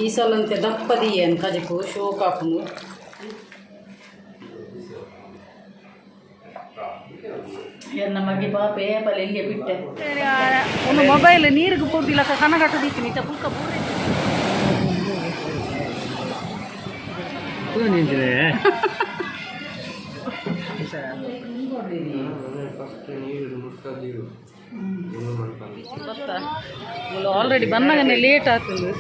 ಈ ಸಲ ಅಂತೆ ದಪ್ಪದಿ ಏನು ಕಜಿಪು ಶೋಕ್ ಆಪುಂಡು. ಎನ್ನ ಮಗೆ ಪಾಪ ಏಪಲ್ ಎಲ್ಲಿಯ ಬಿಟ್ಟೆ. ಒಂದು ಮೊಬೈಲ್ ನೀರಿಗೆ ಪೋದಿಲ್ಲ, ಕನಗಟ್ಟ ದೀತೀನಿ ಪುಲ್ಕ. ಗೊತ್ತಾ, ಆಲ್ರೆಡಿ ಬಂದಾಗನೇ ಲೇಟ್ ಆಗ್ತದೆ.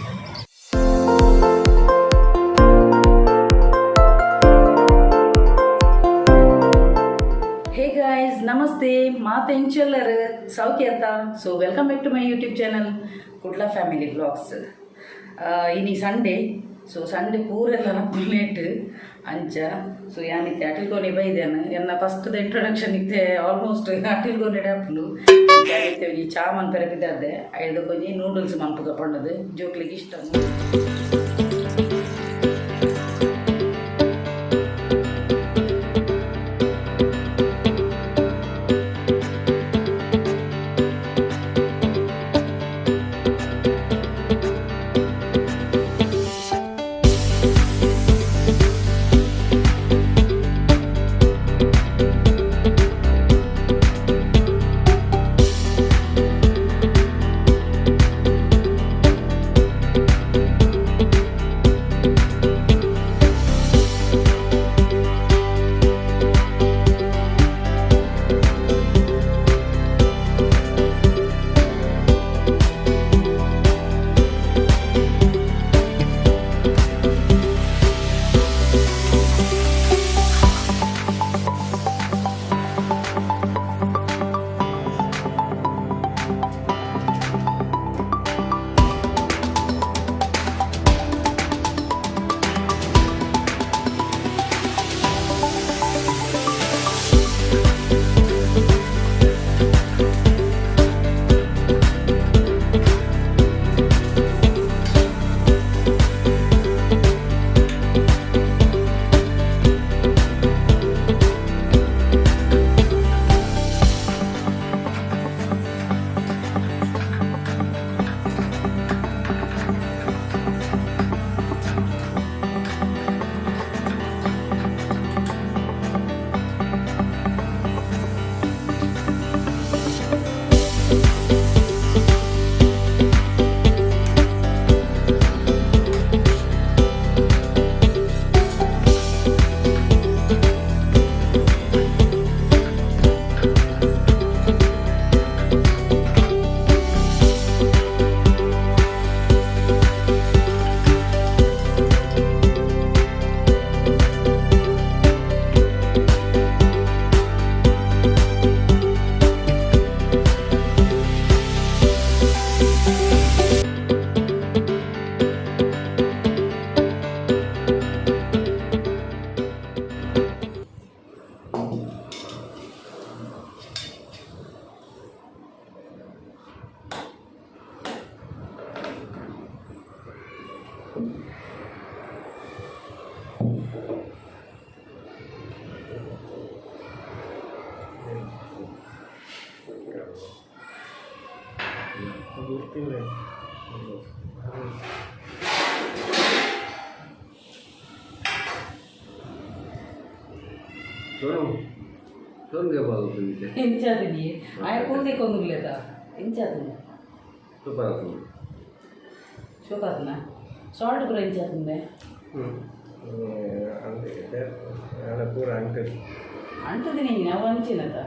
ಹೇ ಗಾಯ್ಸ್, ನಮಸ್ತೆ. ಮಾತ ಇಂಚೆಲ್ಲರ್ ಸೌಖ್ಯತ? So welcome back to my YouTube channel, Kudla family vlogs. ಇನಿ ಸಂಡೇ, ಸೊ ಸಂಡೇ ಪೂರೆಲ್ಲ ಲೇಟ್ ಅಂಚ. ಸೊ ಯಾನಿತ್ತೆ ಅಟಿಲ್ಗೋನಿ ಬೈದೇನು. ಎನ್ನ ಫಸ್ಟ್ ಇಂಟ್ರೊಡಕ್ಷನ್ ಇತ್ತೆ ಆಲ್ಮೋಸ್ಟ್ ಅಟಿಲ್ಗೋನಿ ಆಪುಂಡು. ಇತ್ತೆ ಈ ಚಾ ಮನ್ಪೆರೆ ಬಿದ್ದಾದೆ. ಐದು ಕೊಂಜಿ ನೂಡಲ್ಸ್ ಮನ್ಪುಗ ಪಂಡದು, ಜೋಕ್ಲಿಗೆ ಇಷ್ಟ. ಸೋನು ಸೋನ್ಗೆ ಬಾಗುಂತೆ. ಎಂಚಾದಿನಿ ಆಯ ಕೂದಿ ಕೊಂದುಲೇತ ಎಂಚಾತುಂಡು? ಸೂಪರ್ ಆಗ್ತದೆ. ಶೋಕಾತನ ಸಾಲ್ಟ್ ಪೂರ ಎಂಚಾತುಂಡೆ? ಅಂದರೆ ಪೂರ ಅಂಟು. ಅಂಟದಿನಿ, ಅವು ಅಂಚಿನತ.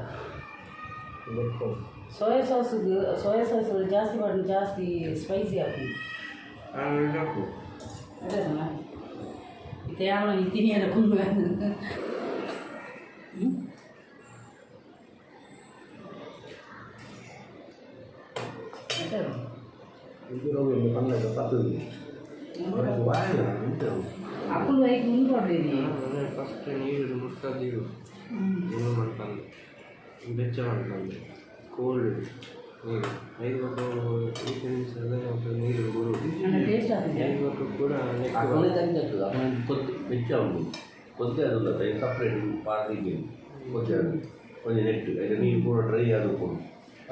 ಸೋಯಾ ಸಾಸ್, ಸೋಯಾ ಸಾಸ್ ಜಾಸ್ತಿ ಮಾಡಿ ಜಾಸ್ತಿ ಸ್ಪೈಸಿ ಆಪುಂಡು. ಅದೇನಾ ಇತ್ತೆ ಯಾವನ ತಿನಿಯರ ಕುಂದು. ಅಕುಲು ಐಕ್ ಮುಂದೆ ಕೊಡ್ರಿ. ಫಸ್ಟ್ ನೀರು ಮುಟ್ಟ ನೀರು ಏನು ಮಾಡ್ತಾನೆ, ಬೆಚ್ಚ ಮಾಡ್ತಾನೆ. ಕೋಲ್ಡ್ ನೀರು ಐದು ಈ ನೀರು ಗುರು. ಟೇಸ್ಟ್ ಆಗ್ತದೆ. ಐದು ಕೂಡ. ಅಕಲೆ ತಂಚದ್ದು ಅಕಲೆ ಕೊದ್ದು ಬೆಚ್ಚ ಉಂಟು, ಕೊದ್ದೆ ಅದಲ್ಲ, ಸಪ್ರೇಟ್ ಪಾರ್ಟಿಗೆ ಕೊದ್ದೆ ಅದು ಒಂಜಿ ನೆಟ್ ಐತೆ, ನೀರು ಪೂರ ಡ್ರೈ ಆದುಪ್ಪುಂಡು.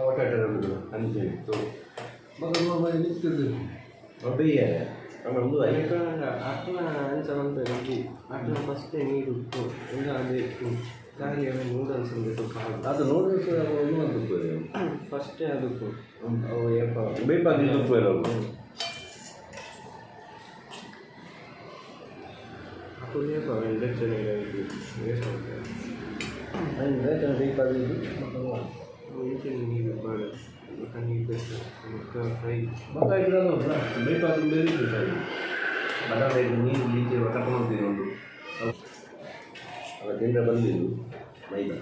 ಒಟ್ಟಾಟೆ ಉಂಟು ಅಂಚೆ ಇತ್ತು ಮಗ ನಿಂತದ್ದು ಬೇಯ್ಯಾರೆ. ಒಂದು ಅಕ್ಲ ಅಂಚ ಮನ್ಪೆರ್ ಅಕ್ಲ ಫಸ್ಟ್ ನೀರು ಉಪ್ಪು ಉಂದು ಅದೇ ಖಾಲಿ ಅವೆ ನೂಡಲ್ಸ್ ಉಂದು ಅದು ನೂಡಲ್ಸ್ ಒಂದು ಮಂತ್ ಫಸ್ಟ್ ಅದಕ್ಕೂ ಅವು ಏಪ ಬೇಪಾದ ಉಪ್ಪು ಅವು. ಅಪ್ಪು ಏಪ ಬೆಚ್ಚ ನೀರು ವೇಸ್ಟ್ ಮಾಡ್ತಾರೆ. ಅದನ್ನ ಬೇಪಾದ ಇಂಚಿನ ನೀರು ಬೇಡ, ಬೊಕ್ಕ ನೀರು ಬೆಚ್ಚ ಬೊಕ್ಕ ಫ್ರೈ. ಬೊಕ್ಕ ಬೇಪಾದ ಬೇರೆ ಬಟಾಟೆ ನೀರು ಈಚೆ ಕಟ್ ಮಾಡ್ತೀವಿ ಒಂದು ಅಲ್ಲ ತಿಂದರೆ ಬಂದಿದ್ದು ಮೈದಾ.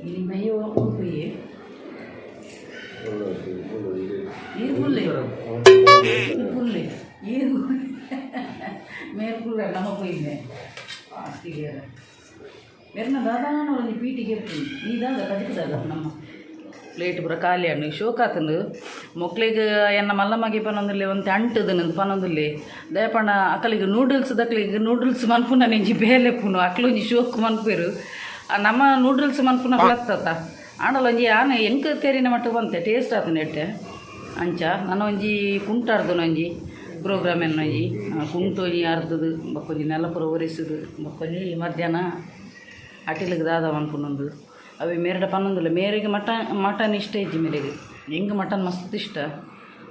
ಇನಿ ಮೈ ಹೋಗಿ. ಒಂದು ಒಂದು ಇದು. ನೀರು ಕುಲ್ಲೆ ಕುಲ್ಲೆ ಈರು ಮೇಲ್ ಕುಲ್ಲ ನಮ್ಮ ಪೋಯಿದ್ದೆ ಆಸ್ತಿಗೆ. ಮೆರ್ನ ದಾದಾನ ಒಂಜಿ ಪೀಟಿಗೆ ಇರ್ತೀನಿ. ಈ ದಾದ ಕಜಿಪು ದಾದ ನಮ್ಮ ಪ್ಲೇಟ್ ಪೂರ ಖಾಲಿ ಆಂಡ್ ಶೋಕಾತುಂಡು. ಮೊಕ್ಲೆಗ್ ಎನ್ನ ಮಲ್ಲ ಮಗೆ ಪನೊಂದುಲ್ಲೆ, ಒಂತೆ ಅಂಟುದು ನಂದು ಪನೊಂದುಲ್ಲೆ. ದಯಪಂಡ ಅಕಲಿಗೆ ನೂಡಲ್ಸ್ ದಕ್ಲಿಗೆ ನೂಡಲ್ಸ್ ಮನ್ಪುನ ಒಂಜಿ ಬೇಲೆ ಪುನು ಅಕ್ಲು ಒಂಜಿ ಶೋಕ್ ಮನ್ಪೆರು. ಆ ನಮ್ಮ ನೂಡಲ್ಸ್ ಮನ್ಪುನ ಲತ್ತತ್ತ ಆಂಡಲ ಒಂಜಿ ಆನೆ ಎಂಕ್ ತೆರಿನ ಮಟ್ಟ ಬಂತೆ ಟೇಸ್ಟ್ ಆತುಂಡು ಎಡ್ಡೆ. ಅಂಚ ನನ ಒಂಜಿ ಕುಂಟಾರ್ದನ ಒಂಜಿ ಪ್ರೋಗ್ರಾಮ್ ಒಂಜಿ ಕುಂಟು ಒಂಜಿ ಅರ್ದದು, ಬೊಕ್ಕೊಂಜಿ ನೆಲ ಪೂರ ಒರೆಸುದು, ಬೊಕ್ಕೊಂಜಿ ಮಧ್ಯಾಹ್ನ ಅಟಿಲಿಗೆ ದಾದ ಮನ್ಪುನೊಂದು. ಅವೆ ಮೇರಡ ಪನ್ನೊಂದಿಲ್ಲ. ಮೇರೆಗೆ ಮಟನ್ ಮಟನ್ ಇಷ್ಟ ಇಜ್ಜಿ ಮೇರೆಗೆ, ಎಂಕ್ ಮಟನ್ ಮಸ್ತ್ ಇಷ್ಟ.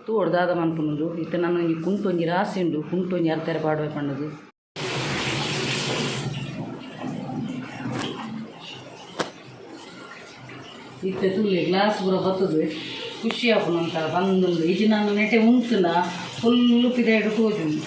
ತೂವೊಡು ದಾದ ಮನ್ಪುನೊಂದು. ಇತ್ತೆ ನನ ಒಂಜಿ ಕುಂಟು ಒಂಜಿ ರಾಸಿ ಉಂಡು, ಕುಂಟು ಒಂಜಿ ಅರ್ತೆರೆ ಪಾಡುವೆ ಪಂಡುದು. ಇತ್ತೆ ತೂಲೆ ಗ್ಲಾಸ್ ಪೂರ ಬತ್ತದು, ಖುಷಿ ಆಪುಂಡು ಒಂಥರ ಬಂದುಂಡು. ಇಜ್ಜಿ ನಾನು ನೆಟೆ ಉಂತುಂಡ ಫುಲ್ಲು ಪಿದಾಯ್ಡು ತೋಜುಂಡು.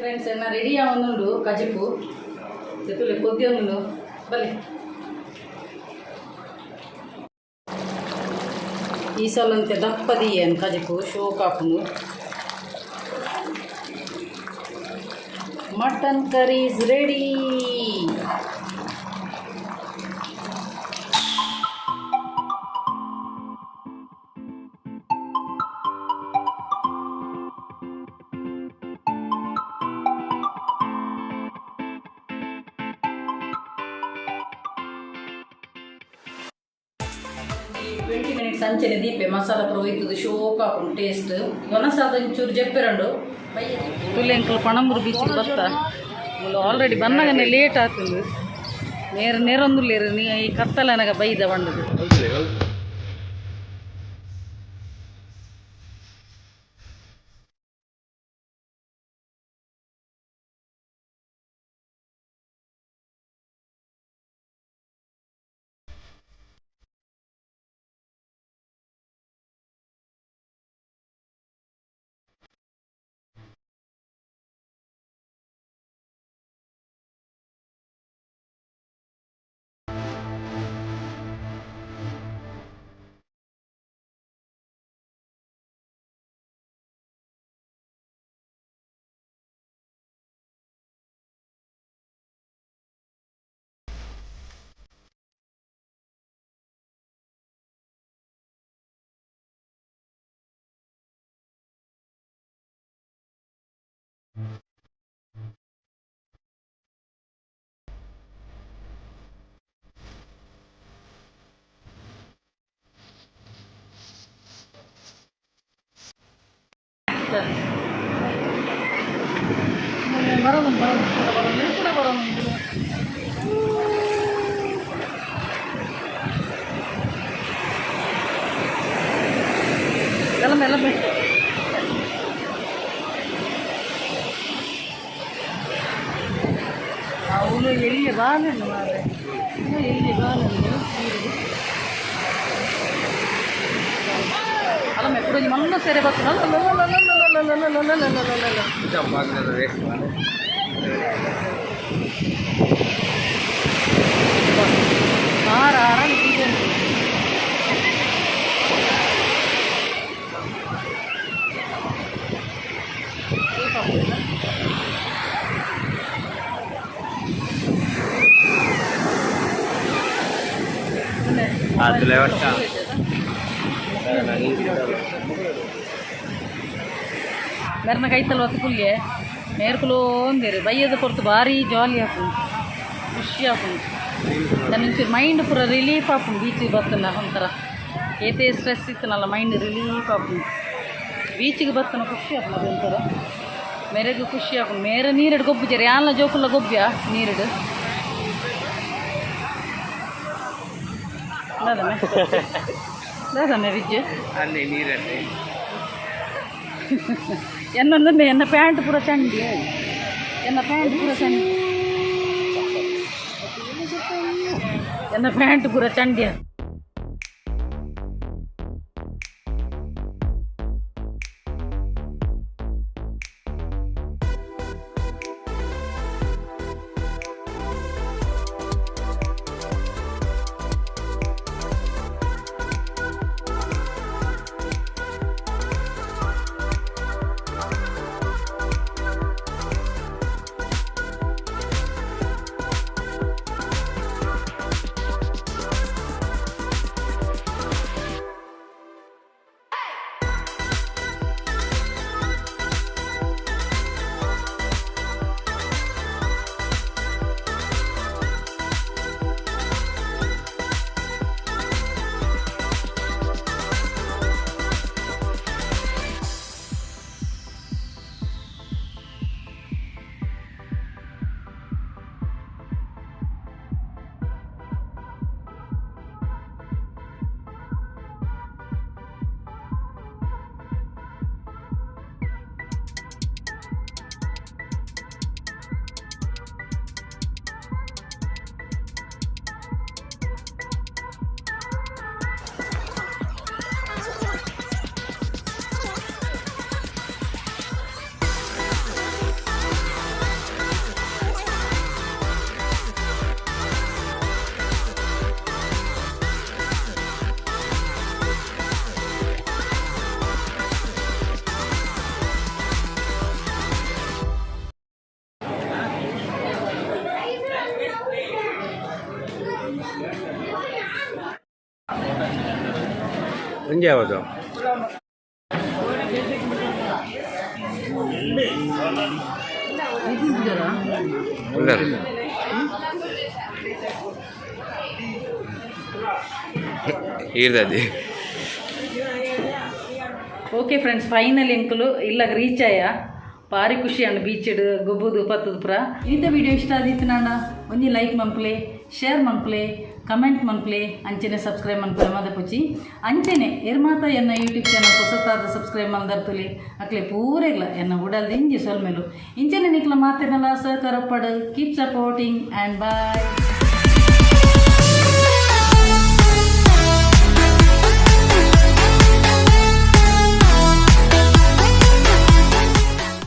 ಫ್ರೆಂಡ್ಸ್, ಎನ್ನ ರೆಡಿ ಆವೊಂದುಂಡು ಕಜಿಪು. ತೂಲೆ ಕೊದ್ದಿಯೊಂದುಂಡು, ಬಲೆ. ಈ ಸಲ ಅಂತೆ ದಪ್ಪದಿಯೇನು ಕಜಿಪು ಶೋಕ್ ಆಪುಂಡು. Mutton curry is ready. 20 minutes ಅಂಚನೆ ದೀಪೆ, ಮಸಾಲ ಪೂರ ಒಯ್ತುದು, ಶೋಕ್ ಆಪುಂಡು ಟೇಸ್ಟ್. ಒನಸಾದ ಒಂಚೂರು ಜಪ್ಪೆರಂಡು. ತುಲೆ ಎಂಕಲ್ ಪಣಂಬೂರು ಬೀಚಿಗೆ ಬತ್ತ. ಆಲ್ರೆಡಿ ಬನ್ನಗನೆ ಲೇಟ್ ಆತುಂಡು. ನೇರ ನೇರೊಂದುಲ್ಲೇರು ನೀ ಈ ಕತ್ತಲನಗ ಬೈದ ಬಂಡದು. ಐತ ಬರೋದು ಬರೋದು ಕೂಡ ಬರೋದು ಕೂಡ ಬರೋದು. ಎಲ್ಲ ಎಲ್ಲ. ಅವನು ಎಲ್ಲಿ ಬಾಲನ್ನು ಮಾರ್ರೆ, ಎಲ್ಲಿ ಬಾಲನ್ನು. ಅಲ್ಲ, ಎప్పుడు ಮಣ್ಣು ಸೇರೆ ಬರ್ತದೆ. ಆರ ಆರ. ಮೆರ್ನ ಕೈತಲ್ ಹೊತ್ತು ಕುಲ್ಗೆ ಮೇರ್ಕುಲು ಒಂದೇರು ಬಯ್ಯದ ಕೊರ್ತು ಭಾರಿ ಜಾಲಿ ಆಪುಂಡು, ಖುಷಿ ಆಪುಂಡು. ನನ್ನ ಒಂಚೂರು ಮೈಂಡ್ ಪೂರ ರಿಲೀಫ್ ಆಪುಂಡು. ಬೀಚಿಗೆ ಬತ್ತನ ಒಂಥರ ಏತೇ ಸ್ಟ್ರೆಸ್ ಇತ್ತನಲ್ಲ, ಮೈಂಡ್ ರಿಲೀಫ್ ಆಪುಂಡು. ಬೀಚಿಗೆ ಬತ್ತನ ಖುಷಿ ಆಪುಂಡು. ಅದೊಂಥರ ಮೇರೆಗೂ ಖುಷಿ ಆಪುಂಡು. ಮೇರೆ ನೀರಡು ಗೊಬ್ಬುಜಾರೆ, ಯಾನ್ಲ ಜೋಕುಲ ಗೊಬ್ಬ್ಯಾ ನೀರಡು. ದಾದಮ್ಮೆ ದಾದಮ್ಮೆ ವಿಜ್ಜು. ಅಲ್ಲಿ ನೀರಲ್ಲಿ. ಎನ್ನೊಂದೊಂದು ಎನ್ನ ಪ್ಯಾಂಟ್ ಪೂರ ಚಂಡಿ, ಎನ್ನ ಪ್ಯಾಂಟ್ ಪೂರ ಚಂಡಿ, ಎನ್ನ ಪ್ಯಾಂಟ್ ಪೂರ ಚಂಡಿ. ಒಂಜಿ ಯಾವುದು? ಈರ್ದದಿ. ಓಕೆ ಫ್ರೆಂಡ್ಸ್, ಫೈನಲ್ ಎಂಕುಲು ಇಲ್ಲಾಗ ರೀಚ್ ಆಯ. ಭಾರಿ ಖುಷಿ ಅಂಡ್ ಬೀಚ್ ಗೊಬ್ಬುದು ಪತ್ತದ ಪುರ. ಇಂಥ ವಿಡಿಯೋ ಇಷ್ಟ ಆದಿತ್ತು ನಾಡ ಒಂಜಿ ಲೈಕ್ ಮನ್ಪುಲೆ, ಶೇರ್ ಮನ್ಪುಲೆ, ಕಮೆಂಟ್ ಮನ್ಪುಲೆ, ಅಂಚೆನೆ ಸಬ್ಸ್ಕ್ರೈಬ್ ಮನ್ಪುಲೆ ಮದಪುಚಿ. ಅಂಚೆನೆ ಎರ್ಮಾತ ಎನ್ನ ಯೂಟ್ಯೂಬ್ ಚಾನಲ್ ಹೊಸತಾದ ಸಬ್ಸ್ಕ್ರೈಬ್ ಮಲ್ದರ್ತುಲಿ ಅಕ್ಲೆ ಪೂರೆಗ್ಲ ಎನ್ನ ಉಡಲ್ದ ಇಂಜಿ ಸೊಲ್ಮೆಲು. ಇಂಚೆನೆ ನಿಕ್ಲ ಮಾತೆನಲ ಸಹಕಾರ ಪಡು. Keep supporting and bye.